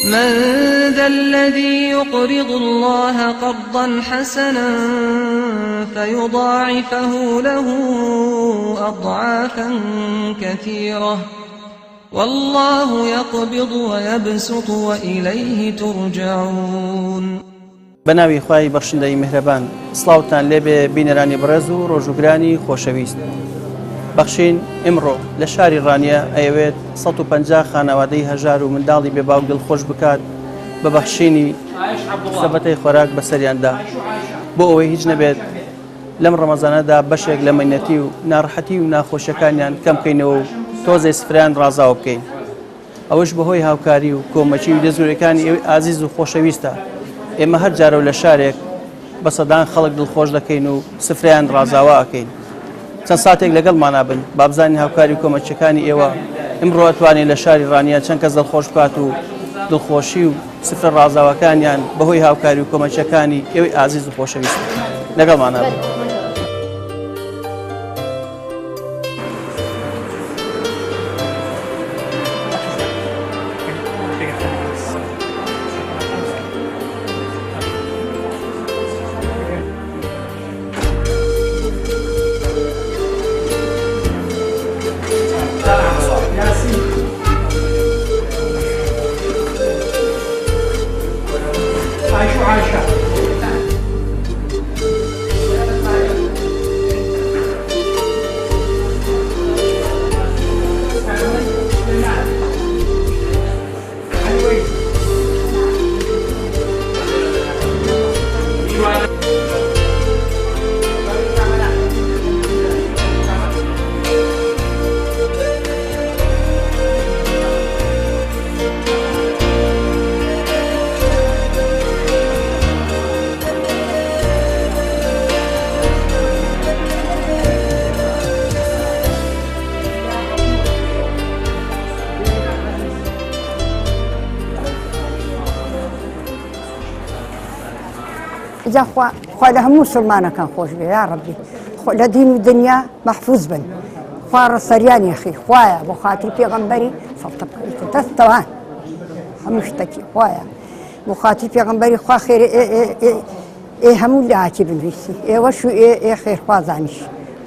من ذا الذي يقرض الله قرضا حسنا فيضاعفه له أضعافا كثيرة والله يقبض ويبسط وإليه ترجعون. بەناوی خوای بەخشندەی میهرەبان. سڵاوتان لێبێ بینەرانی بەڕێز و ڕۆژوگرانی خۆشەویست. بەخشین ئمڕۆ لە شاری ڕانیە ئەیەوێت 150 خانەوادەی هەژار و منداڵی بێ باوک دڵخۆش بکات بە بەخشینی سەبەتەی خۆراک بەسەریاندا بۆ ئەوەی هیچ نەبێت لەم ڕەمەزانەدا بەشێک لە مەینەتی و ناڕەحەتی و ناخۆشیەکانیان کەم بکەینەوە و تۆزێ سفرەیان ڕازاوە بکەین. ئەوەش بەهۆی هاوکاری و کۆمەکی و دەستگیریەکانی ئێوەی ئازیز و خۆشەویستە. ئێمە هەر جارە و لە شارێک بە سەدان خەڵک دڵخۆش دەکەین و سفرەیان ڕازاوە ئەکەین. چەند ساتێک لەگەڵمانا بن با بزانین هاوکاری و کۆمەکیەکانی ئێوە ئمڕۆ ئەتوانێت لە شاری ڕانیە چەند کەس دڵخۆش بکات و دڵخۆشی و سفرە ڕازاوەکانیان بەهۆی هاوکاری و کۆمەکیەکانی ئێوەی ئازیز و خۆشەویست لەگەڵمانا بن. جا خوا لە هەموو مسلمانەکان خۆش بێ یا ڕەبی، خۆ لە دین و دنیا مەحفوظ بن، خوا ڕەسەریان یەخی خوایە بۆ خاتری پێغەمبەری سەڵتە بکەویتە دەستەوان هەموو شتەکی خوایە بۆ خاتری پێغەمبەری خوا خێرێ ئێ ئێ ئێ ئێ هەموو لاکی بنویسی ئێوەش و ئێ ئێ خێرخوازانیش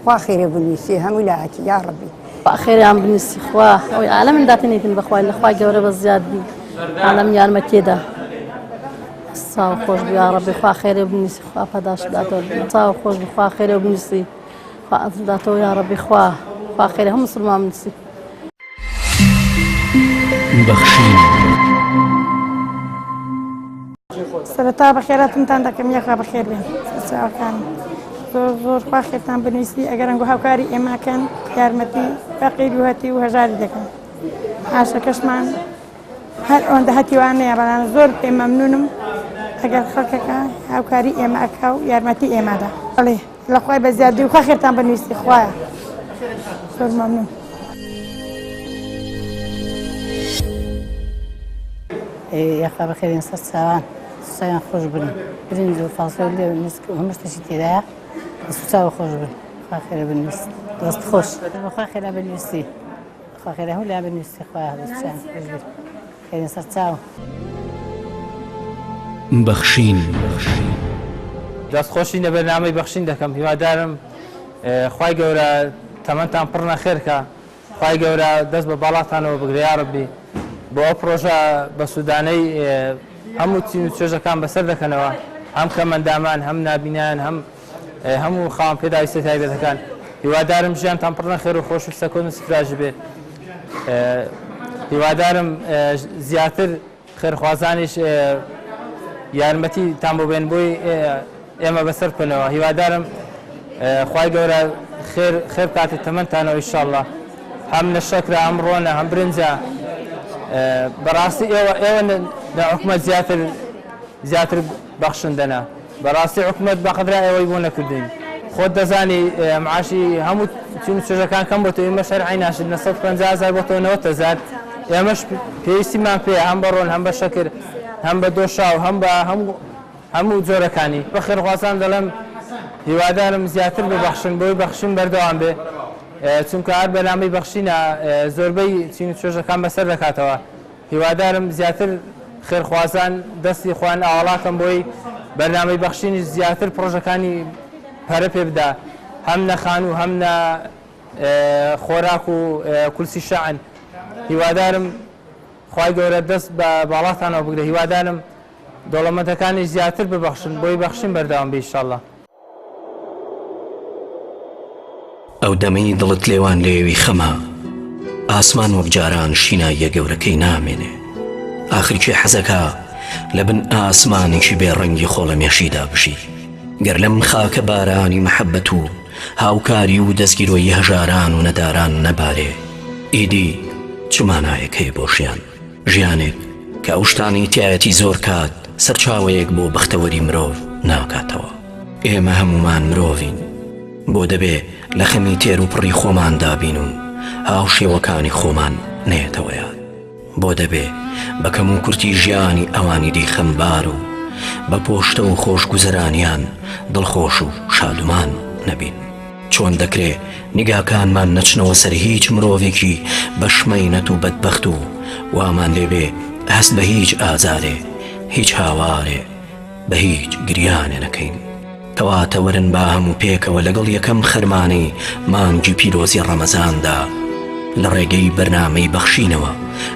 خوا خێرێ بنویسی هەموو لاکی یا ڕەبی. خوا خێریان بنویسی خوا ئەوەی عالەمن داتنیتن بەخوای لە خوای گەورە بە زیاد بی عالەم یارمەتیدا. ساو خۆش بی یاڕەبی خوا خێرێ بنووسی خوا پاداش داتەوە ساو خۆش بی خوا خێرێ بنووسی خوا ئەجر داتەوە یاڕەبی خوا خوا خێرێ هەموو مسلمان بنووسی. بەخشین. سەرەتا بەخێراتنتان دەکەم یاخوا بەخێر بێن سەرچاوەکانم زۆر زۆر خوا خێرتان بنویسی ئەگەر ئەنگۆ هاوکاری ئێماکەن یارمەتی فەقیر و هەتی و هەژاری دەکەن ئاشەکەشمان هەر ئەوەندە هەتیوانەیە بەڵام زۆر پێ مەمنونم ئەگەر خەڵکەکە هاوکاری ئێمە ئەکا و یارمەتی ئێمەدا بەڵێ لە خوای بە زیادی و خوا خێرتان بنویسی خوایە زۆر مەمنون. یاخوا بەخێرین سەر چاوان سوچاویان خۆش بن برنج و فاسۆلیە و نیسک و هەموو شتێکی تێدایە سوچاوە خۆش بن خوا خێرە بنویس دەست خۆش خوا خێرا بنویسی خوا خێرە هەموو لا بنویسی خوا دەستیان خۆش بێت خێرین سەر چاو. بەخشین. دەست خۆشی لە بەرنامەی بەخشین دەکەم هیوادارم خوای گەورە تەمەنتان پڕ نەخێر کا خوای گەورە دەست بە باڵاتانەوە بگرێ یاڕەبی بۆ ئەو پڕۆژە بەسوودانەی هەموو چین و توێژەکان بەسەر دەکەنەوە هەم کەمئەندامان هەم نابینایان هەم هەموو خاوەن پێداویستە تایبەتەکان هیوادارم ژیانتان پڕ نەخێر و خۆش و سەکۆن و سفراژ بێ هیوادارم زیاتر خێرخوازانیش یارمەتی تان بۆ بێن بۆی ئێمە بەسەر بکەنەوە هیوادارم خوای گەورە خێر خێر بکاتە تەمەنتانەوە ئیشاءاللە هەم لە شەکرە هەم ڕۆنە هەم برنجە بەڕاستی ئێوە ئێوە لە حکومەت زیاتر زیاتر بەخشندەنە. بەڕاستی حکومەت بەقەدرا ئێوەی بۆ نەکردوین خۆت دەزانی معاشی هەموو چین و چێژەکان کەم بۆتەوە ئێمەش هەر عەیناشت لە 150 هەزار بۆتەوە 90 هەزار ئێمەش پێویستیمان پێیە هەم بە ڕۆن هەم بە شەکر هەم بە دۆشاو هەم بە هەموو هەموو جۆرەکانی بە خێرخوازان دەڵێم هیوادارم زیاتر ببەخشن بۆی بەخشین بەردەوام بێ چونکە هەر بەنامەی بەخشینە زۆربەی چین و چێژەکان بەسەر دەکاتەوە هیوادارم زیاتر خێرخوازان دەستی خۆیان ئاواڵاکەم بۆی بەرنامەی بەخشینی زیاتر پرۆژەکانی پەرە پێ بدا، هەم لە خانوو هەم لە خۆراک و کورسی شەعن. هیوادارم خوای گەورە دەست بە باڵاتانەوە بگرێ، هیوادارم دەوڵەمەندەکانی زیاتر ببەخشن بۆی بەخشین بەردەوام بێ ئینشاءاللە. ئەو دەمەی دڵت لێوان لێوی خەمە، ئاسمان وەک جاران شیناییە گەورەکەی نامێنێ. ئاخر کێ حەزەکا لە بن ئاسمانێکی بێ ڕەنگی خۆڵەمێشیدا بژی؟ گەر لەم خاکە بارانی مەحەبەت و هاوکاری و دەستگیرۆیی هەژاران و نەداران نەبارێ، ئیدی چ مانایەک هەیە بۆ ژیان؟ ژیانێک کە ئەو شتانەی تیایەتی زۆر کات سەرچاوەیەک بۆ بەختەوەری مرۆڤ ناکاتەوە. ئێمە هەموومان مرۆڤین، بۆ دەبێ لە خەمی تێر و پڕی خۆماندا بین و هاوشێوەکانی خۆمان نەیەتەوە یاد؟ بۆ دەبێ بە کەم و کورتی ژیانی ئەوانی دی خەمبار و بە پۆشتە و خۆشگوزەرانیان دڵخۆش و شادومان نەبین؟ چۆن دەکرێ نیگاکانمان نەچنەوە سەر هیچ مرۆڤێکی بەشمەینەت و بەدبەخت و وامان لێبێ هەست بە هیچ ئازارێ، هیچ هاوارێ، بە هیچ گریانێ نەکەین؟ کەواتە وەرن با هەموو پێکەوە لەگەڵ یەکەم خەرمانەی مانگی پیرۆزی ڕەمەزاندا لە ڕێگەی بەرنامەی بەخشینەوە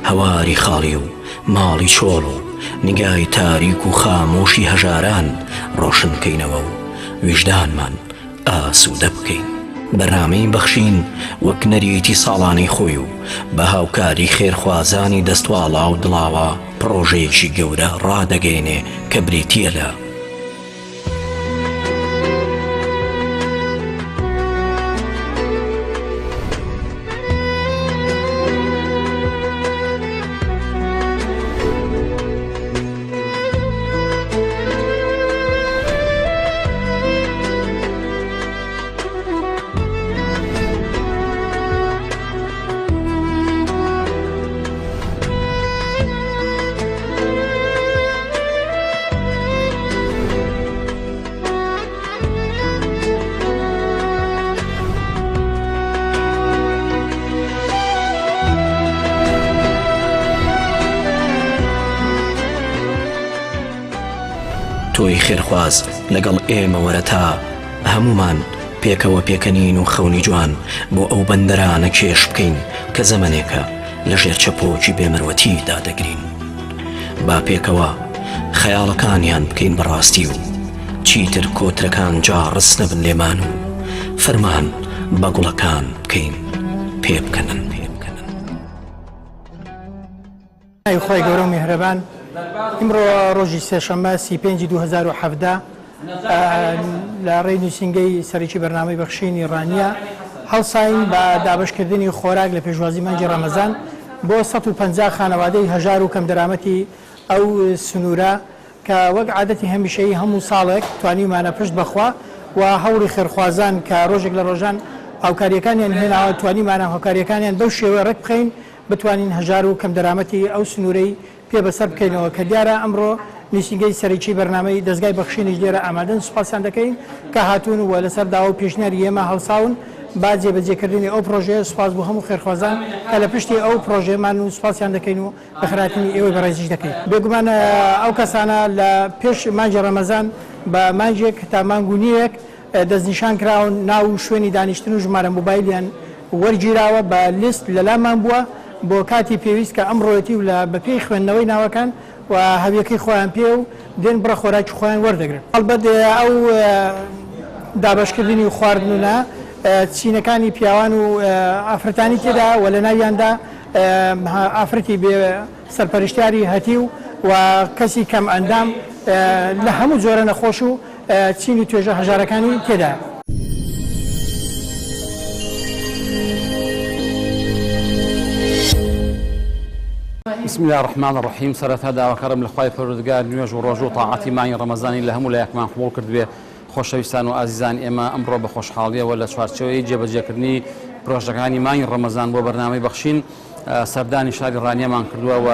هەواری خاڵی و ماڵی چۆڵ و نیگای تاریک و خامۆشی هەژاران ڕۆشن بکەینەوە و ویژدانمان ئاسوودە بکەین. بەرنامەی بەخشین وەک نەریتی ساڵانەی خۆی و بە هاوکاری خێرخوازانی دەستواڵا و دڵاوا پڕۆژەیەکی گەورە ڕادەگەیەنێ کە بریتییە لە. تۆی خێرخواز لەگەڵ ئێمە وەرە تا هەموومان پێکەوە پێکەنین و خەونی جوان بۆ ئەو بەندەرانە کێش بکەین کە زەمەنێکە لە ژێر چەپۆکی بێمروەتی دادەگرین. با پێکەوە خەیاڵەکانیان بکەین بە ڕاستی و چیتر کۆترەکان جاڕس نەبن لێمان و فەرمان بە گوڵەکان بکەین پێ بکەنن. ناوی خوای گەورە و میهرەبان. ئیمڕۆ ڕۆژی سێشەممە 35 2017 لە ڕێی نووسینگەی سەرەکی بەرنامەی بەخشینی ڕانیە هەڵساین بە دابەشکردنی خۆراک لە پێشوازی مانگی ڕەمەزان بۆ 150 خانەوادەی هەژار و کەمدەرامەتی ئەو سنوورە کە وەک عادەتی هەمیشەیی هەموو ساڵێک توانیومانە پشت بەخوا و هەوڵی خێرخوازان کە ڕۆژێک لە ڕۆژان هاوکاریەکانیان هێناوە توانیمانە هاوکاریەکانیان بەو شێوەیە ڕێک بخەین بتوانین هەژار و کەمدەرامەتی ئەو سنوورەی پێ بەسەر بکەینەوە کە دیارە ئەمڕۆ نووسینگەی سەرەکی بەرنامەی دەزگای بەخشینیش لێرە ئامادەن سوپاسیان دەکەین کە هاتوون و لەسەر داوا و پێشنیاری ئێمە هەڵساون بە جێبەجێکردنی ئەو پڕۆژەیە سوپاس بۆ هەموو خێرخوازان کە لە پشتی ئەو پڕۆژەیەمان و سوپاسیان دەکەین و بەخێرهاتنی ئێوەی بەڕێزیش دەکەین. بێگومان ئەو کەسانە لە پێش مانگی ڕەمەزان بە مانگێک تا مانگ و نیوێک دەستنیشان کراون، ناو و شوێنی دانیشتن و ژمارە مۆبایلیان وەرگیراوە، بە لیست لەلامان بووە بۆ کاتی پێویست کە ئەمڕۆیەتی و لە بەپێی خوێندنەوەی ناوەکان و هەویەکەی خۆیان پێیە و دێن بڕە خۆراکی خۆیان وەردەگرن. هەڵبەت ئەو دابەشکردنی خواردنە چینەکانی پیاوان و ئافرەتانی تێدا و لە ناویاندا ئافرەتی بێ سەرپەرشتیاری هەتیو و کەسی کەم ئەندام لە هەموو جۆرە نەخۆش و چین و توێژە هەژارەکانی تێدایە. بسم اللە الرحمن الرحیم سەرەتا داواکارم لە خوای پەروەردگار نوێژ و ڕۆژوو و تاعەتی مانگی ڕەمەزانی لە هەموو لایەکمان قبوڵ کردبێ. خۆشەویستان و ئازیزان ئێمە ئەمڕۆ بە خۆشحاڵیەوە لە چوارچێوەی جێبەجێکردنی پرۆژەکانی مانگی ڕەمەزان بۆ بەرنامەی بەخشین سەردانی شاری ڕانیەمان کردووە و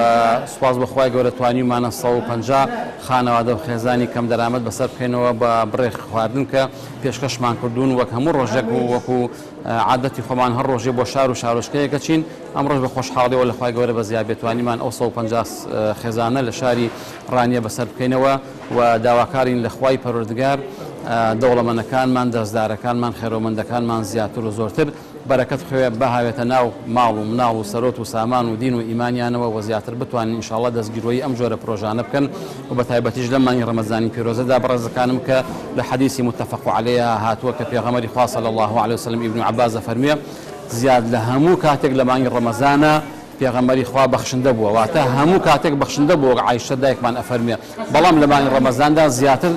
سوپاس بۆ خوای گەورە توانیومانە 150 خانەوادە و خێزانی کەم دەرامەت بەسەر بکەینەوە بە بڕێک خواردن کە پێشکەشمان کردوون وەک هەموو ڕۆژێک و وەکو عادەتی خۆمان هەر ڕۆژێ بۆ شار و شارۆچکەیەک ئەچین ئەمڕۆش بە خۆشحاڵیەوە لە خوای گەورە بەزیاد بێت توانیمان ئەو 150 خێزانە لە شاری ڕانیە بەسەر بکەینەوە و داواکارین لە خوای پەروەردگار دەوڵەمەنەکانمان دەستدارەکانمان خێرۆمەندەکانمان زیاتر و زۆرتر بەرەکەت خوێ بهاوێتە ناو ماڵ و مناڵ و سەرۆت و سامان و دین و ئیمانیانەوە و زیاتر بتوانن ان شاءاللە دەستگیرۆیی ئەم جۆرە پرۆژانە بکەن و بەتایبەتیش لەم مانگی ڕەمەزانی پیرۆزەدا بەڕێزەکانم کە لە حەدیسی متفق علیە هاتووە کە پێغەمبەری خوا صلی اللە علیە وسلم ابن عباس دەفەرموێ زیاد لە هەموو کاتێک لە مانگی ڕەمەزانە پێغەمبەری خوا بەخشندە بووە واتە هەموو کاتێک بەخشندە بووە وەک عایشە دایکمان ئەفەرموێ بەڵام لە مانگی ڕەمەزاندا زیاتر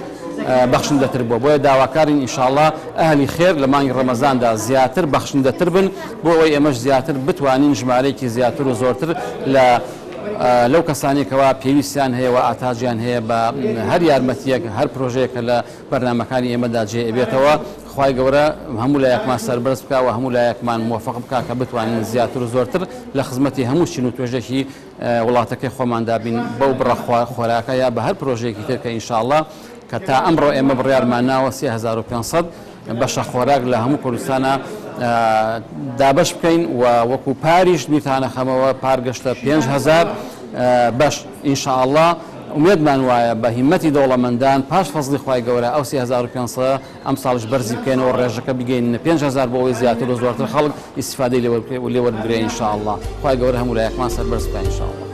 بەخشندەتر بووە بۆیە داواکارین ئینشاڵڵا ئەهلی خێر لە مانگی ڕەمەزاندا زیاتر بەخشندەتر بن بۆ ئەوەی ئێمەش زیاتر بتوانین ژمارەیەکی زیاتر و زۆرتر لە لەو کەسانی کەوا پێویستیان هەیە و ئاتاجیان هەیە بە هەر یارمەتیەک هەر پرۆژەیەک کە لە بەرنامەکانی ئێمەدا جێ ئەبێتەوە خوای گەورە هەموو لایەکمان سەربەرز بکا و هەموو لایەکمان مۆفەق بکا کە بتوانین زیاتر و زۆرتر لە خزمەتی هەموو چین و توێژێکی وڵاتەکەی خۆماندا بین بەو بڕە خۆراکە یا بە هەر پرۆژەیەکی تر کە ئینشاءاللە کە تا ئەمڕۆ ئێمە بڕیارمان ناوە 3500 بەشە خۆراک لە هەموو کوردستانە دابەش بکەین و وەکو پاریش بیرتانە خەمەوە پار گەشتە 5000 بەش ئینشاءاللە ئومێدمان وایە بە هیمەتی دەوڵەمەندان پاش فەزڵی خوای گەورە ئەو 3500 ئەمساڵیش بەرزی بکەینەوە ڕێژەکە بگەیننە 5000 بۆ ئەوەی زیاتر و زۆرتر خەڵک ئیستیفادەی لێ وەربگرێ ان شاء اللە خوای گەورە هەموو لایەکمان سەربەرز بکا ان شاء اللە.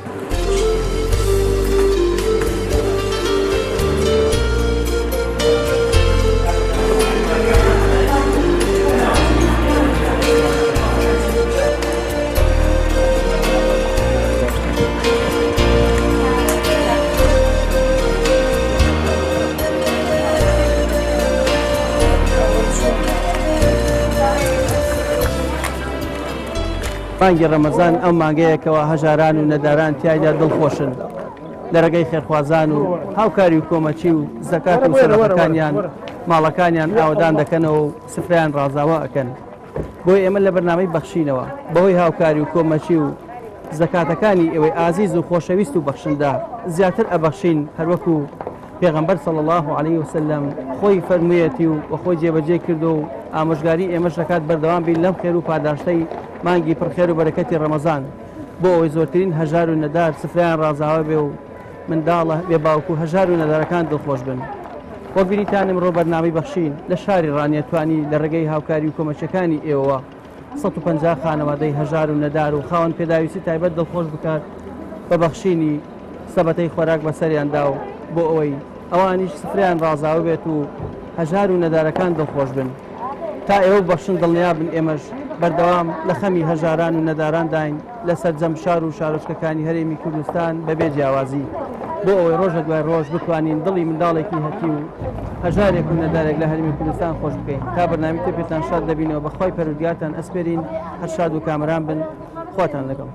مانگی ڕەمەزان ئەو مانگەیە کەوا هەژاران و نەداران تیایدا دڵخۆشن لە ڕێگەی خێرخوازان و هاوکاری و کۆمەچی و زەکات و سەدەقەکانیان ماڵەکانیان ئاوەدان دەکەنەوە و سفرەیان ڕازاوە ئەکەن. بۆیە ئێمە لە بەرنامەی بەخشینەوە بەهۆی هاوکاری و کۆمەچی و زەکاتەکانی ئێوەی ئازیز و خۆشەویست و بەخشندە زیاتر ئەبەخشین هەروەکو پێغەمبەر صلی الله علیه وسلم خۆی فەرموویەتی و خۆی جێبەجێ کردو و ئامۆژگاری ئێمەش دەکات بەردەوام بین لەم خێر و پاداشتەی مانگی پڕ خێر و بەرەکەتی ڕەمەزان بۆ ئەوەی زۆرترین هەژار و نەدار سفرەیان ڕازاوە بێ و منداڵە بێ باوک و هەژار و نەدارەکان دڵخۆش بن. وەک بینیتان ئمڕۆ بەرنامەی بەخشین لە شاری ڕانیە توانی لە ڕێگەی هاوکاری و کۆمەکیەکانی ئێوەوە 150 خانەوادەی هەژار و نەدار و خاوەن پێداویستی تایبەت دڵخۆش بکات بە بەخشینی سەبەتەی خۆراک بەسەریاندا و بۆ ئەوەی ئەوانیش سفرەیان ڕازاوە بێت و هەژار و نەدارەکان دڵخۆش بن. تا ئێوە ببەخشن دڵنیابن ئێمەش بەردەوام لە خەمی هەژاران و نەدارانداین لە سەرجەم شار و شارۆچکەکانی هەرێمی کوردستان بەبێ جیاوازی بۆ ئەوەی ڕۆژ لە دوای ڕۆژ بتوانین دڵی منداڵێکی هەتیو و هەژارێک و نەدارێک لە هەرێمی کوردستان خۆش بکەین تا بەرنامی تر پێتان شاد دەبینەوە بەخوای پەروەردگارتان ئەسپێرین هەر شاد و کامەران بن خواتان لەگەڵ.